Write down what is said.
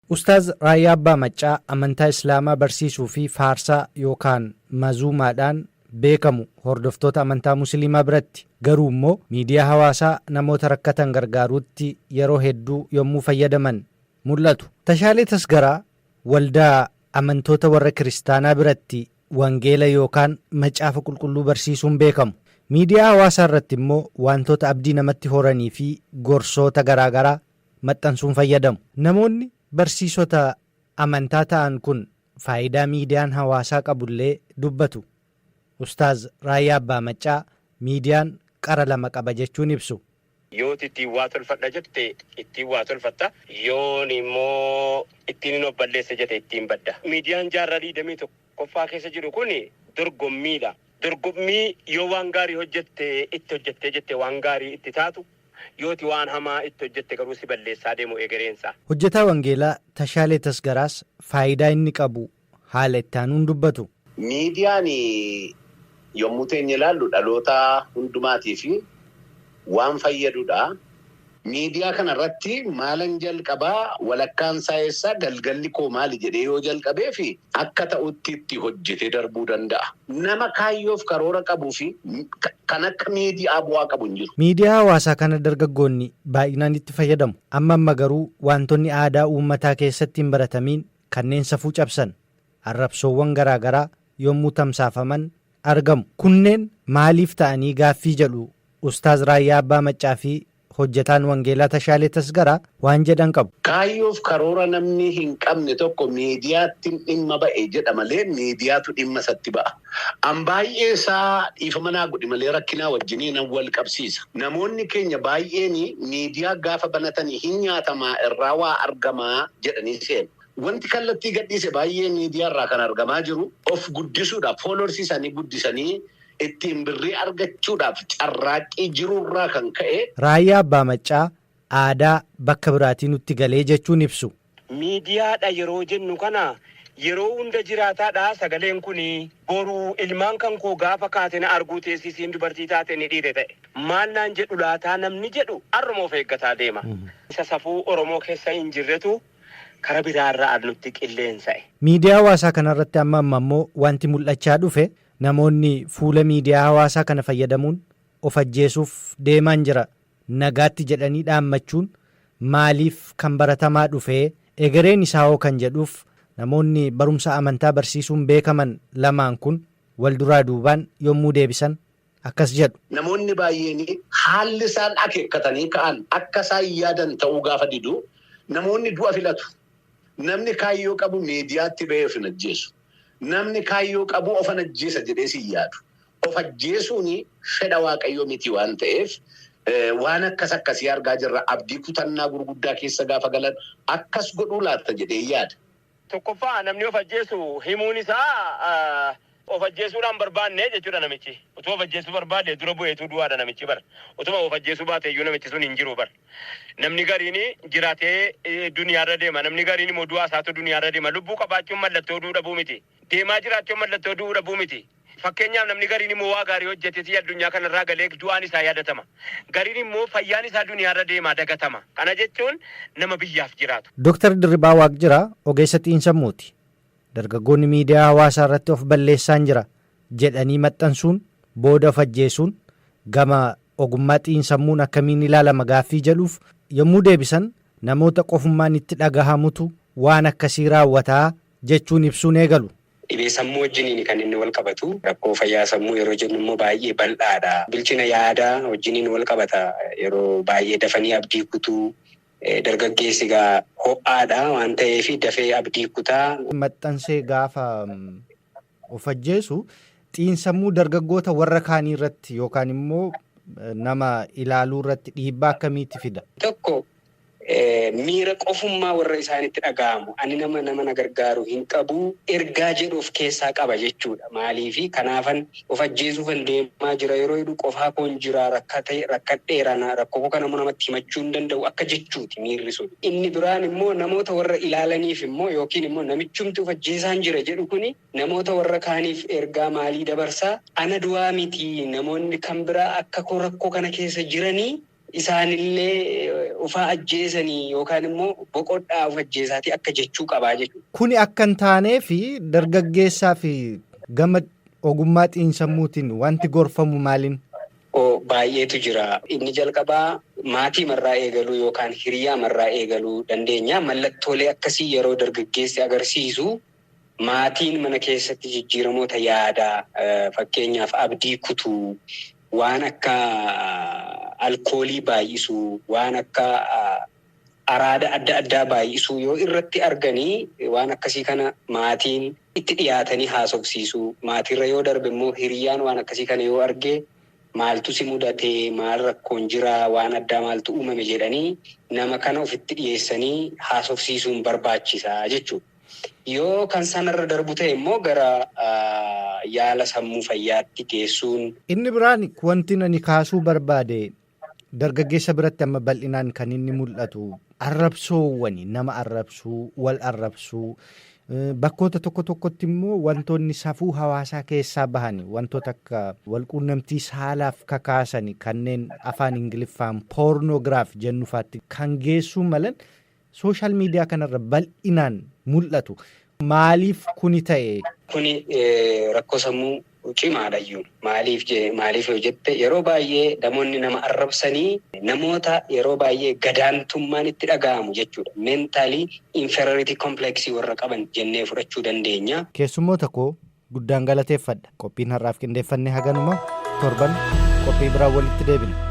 Ustaaz Raayyaa Abbaa Maccaa amantaa Islaamaa barsiisuu fi faarsaa yookaan mazuumaadhaan beekamu hordoftoota amantaa Musliimaa biratti. Garuu immoo miidiyaa hawaasaa namoota rakkatan gargaaruutti yeroo hedduu yommuu fayyadaman mul'atu. Tashaalee Tasgaraa waldaa amantoota warra Kiristaanaa biratti wangeela yookaan macaafa qulqulluu barsiisuun beekamu. Miidiyaa hawaasaa irratti immoo wantoota abdii namatti horanii fi gorsoota garaagaraa maxxansuun fayyadamu. Namoonni barsiisota amantaa ta'an kun faayidaa miidiyaan hawaasaa qabullee dubbatu. Ustaaz Raayyaa Abbaa Maccaa miidiyaan qara lama qaba jechuun ibsu. Yooti ittiin waa tolfadha jette ittiin waa tolfatta. Yoon immoo ittiin hin of balleessa jette ittiin badda. Miidiyaan jaarraa 21ffaa keessa jiru kun dorgommiidha. Dorgommii yoo waan gaarii hojjette itti hojjettee jette waan gaarii itti taatu, yooti waan hamaa itti hojjette garuu si balleessaa deemu egereensa. Hojjetaa Wangeelaa Tashaalee Tasgaraas faayidaa inni qabu haala itti aanuun dubbatu. Miidiyaan yommuu teenye ilaallu dhaloota hundumaatii fi waan fayyadudha. Miidiyaa kanarratti maalan jalqabaa walakkaan isaa eessaa galgalli koo maali jedhee yoo jalqabee fi akka ta'utti itti hojjetee darbuu danda'a. Nama kaayyoof karoora qabuu fi kan akka miidiyaa bu'aa qabu hin jiru. Miidiyaa hawaasaa kana dargaggoonni baay'inaan itti fayyadamu. Amma amma garuu wantoonni aadaa uummataa keessatti hin baratamiin kanneen safuu cabsan arrabsoowwan garaagaraa yommuu tamsaafaman argamu. Kunneen maaliif ta'anii gaaffii jedhu Ustaaz Raayyaa Abbaa Maccaa fi hojjetaan Wangeelaa Tashaalee Tasgaraa waan jedhan qabu. Kaayyoof karoora namni hin qabne tokko miidiyaatti dhimma ba'e jedha malee miidiyaatu dhimma isatti ba'a. An baay'ee isaa dhiifama naa godhi malee rakkinaa wajjinii nan wal qabsiisa. Namoonni keenya baay'een miidiyaa gaafa banatanii hin nyaatamaa irraa waa argamaa jedhanii seenu. Wanti kallattii gadhiise baay'ee miidiyaa irraa kan argamaa jiru of guddisuudhaaf foolorsii isaanii guddisanii ittiin birrii argachuudhaaf carraaqqii jirurraa kan ka'e. Raayyaa Abbaa Maccaa aadaa bakka biraatii nutti galee jechuun ibsu. Miidiyaadha yeroo jennu kana yeroo hunda jiraataadha sagaleen kun boruu ilmaan kan koo gaafa kaate na arguu teessisiin dubartii taate ni dhiire ta'e. Maal naan jedhu laataa namni jedhu har'uma of eeggataa deema. Isa safuu Oromoo keessa hin jirretu kara biraarraa nutti qilleensa'e. Miidiyaa hawaasaa kanarratti amma amma immoo wanti mul'achaa dhufe namoonni fuula miidiyaa hawaasaa kana fayyadamuun of ajjeesuuf deemaan jira. Nagaatti jedhanii dhaammachuun maaliif kan baratamaa dhufee egereen isaa hoo kan jedhuuf namoonni barumsa amantaa barsiisuun beekaman lamaan kun wal duraa duubaan yommuu deebisan akkas jedhu. Namoonni baay'een haalli isaan akeekkatanii ka'an akka isaan yaadan ta'uu gaafa didu namoonni du'a filatu. Namni kaayyoo qabu miidiyaatti ba'ee of hin ajjeesu. Namni kaayyoo qabu of hin ajjeesa jedhee si yaadu. Of ajjeesuun fedha Waaqayyoo miti waan ta'eef waan akkas akkasii argaa jirra. Abdii kutannaa gurguddaa keessa gaafa galan akkas godhuu laata jedhee yaada. Tokkoffaa namni of ajjeesu himuun isaa of ajjeesuudhaan barbaanne jechuudha namichi. Utuu of ajjeesuu barbaade dura bu'eetu du'aadha namichi bara. Utuma of ajjeesuu baate iyyuu namichi sun hin jiru bara. Namni gariin jiraatee duniyaarra deema. Namni gariin immoo du'aa isaatu duniyaarra deema. Lubbuu qabaachuun mallattoo du'uu dhabuu miti. Deemaa jiraachuun mallattoo du'uu dhabuu miti. Fakkeenyaaf namni gariin immoo waa gaarii hojjetee addunyaa kanarraa galee du'aan isaa yaadatama. Gariin immoo fayyaan isaa duniyaarra deemaa dagatama. Kana jechuun nama biyyaaf jiraatu. Dooktar Dirribaa Waaqjiraa ogeessa xiinsammuuti. Dargaggoonni miidiyaa hawaasaa irratti of balleessaan jira jedhanii maxxansuun booda of ajjeesuun gama ogummaa xiinsammuun akkamiin ilaalama gaaffii jedhuuf yommuu deebisan namoota qofummaan itti dhagahamutu waan akkasii raawwataa jechuun ibsuun eegalu. Dhibee sammuu wajjiniin kan inni wal qabatu. Rakkoo fayyaa sammuu yeroo jennu immoo baay'ee bal'aadha. Bilchina yaadaa wajjiniin wal qabata. Yeroo baay'ee dafanii abdii kutuu dargaggeessi egaa ho'aadha waan ta'eef dafee abdii kutaa. Maxxansee gaafa of ajjeesu xiinsammuu dargaggoota warra kaanii irratti yookaan immoo nama ilaaluu irratti dhiibbaa akkamiitti fida? Tokko miira qofummaa warra isaanitti dhaga'amu. Ani nama na gargaaru hin qabu ergaa jedhu of keessaa qaba jechuudha. Maaliifi kanaafan of ajjeesuufan deemaa jira yeroo jedhu qofaa koon jira rakkadheera rakkoo kana namatti himachuu hin danda'u akka jechuuti miirri sun. Inni biraan immoo namoota warra ilaalaniif immoo yookiin immoo namichumti of ajjeesaan jira jedhu kuni namoota warra kaaniif ergaa maalii dabarsaa? Ana du'aa miti namoonni kan biraa akka koo rakkoo kana keessa jiranii Isaanillee ufaa ajjeesanii yookaan immoo boqodhaa of ajjeesaatii akka jechuu qabaa jechuudha. Kuni akka hin taanee fi dargaggeessaa fi gama ogummaa xiinsammuutiin wanti gorfamu maaliin? Baay'eetu jira. Inni jalqabaa maatii marraa eegaluu yookaan hiriyaa marraa eegaluu dandeenya. Mallattoolee akkasii yeroo dargaggeessi agarsiisu maatiin mana keessatti jijjiiramoota yaadaa, fakkeenyaaf abdii kutuu, waan akka alkoolii baay'isuu, waan akka araada adda addaa baay'isuu yoo irratti arganii, waan akkasii kana maatiin itti dhiyaatanii haasofsiisuu. Maatiirra yoo darbe immoo hiriyaan waan akkasii kana yoo arge, maaltu si mudatee, maal rakkoon jira, waan addaa maaltu uumame jedhanii nama kana ofitti dhiyeessanii haasofsiisuun barbaachisaa jechuudha. Yoo kan sanarra darbu ta'e immoo gara yaala sammuu fayyaatti geessuun. Inni biraan wanti ani kaasuu barbaade, dargaggeessa biratti amma bal'inaan kan inni mul'atu arrabsoowwani, nama arrabsuu, wal arrabsuu, bakkoota tokko tokkotti immoo wantoonni safuu hawaasaa keessaa bahan, wantoota akka walquunnamtii saalaaf kakaasan, kanneen afaan Ingiliffaan pornography jennufaatti kan geessuu malan social media kanarra bal'inaan mul'atu. Maaliif kuni ta'e? Kuni rakkoo sammuu cimaadha iyyuu. Maaliif yoo jette, yeroo baay'ee namoonni nama arrabsanii namoota yeroo baay'ee gadaantummaan itti dhaga'amu jechuudha. Mentally inferiority complex warra qaban jennee fudhachuu dandeenya. Keessummoota koo guddaan galateeffadha. Qophiin har'aaf qindeeffanne haganuma. Torban qophii biraan walitti deebina.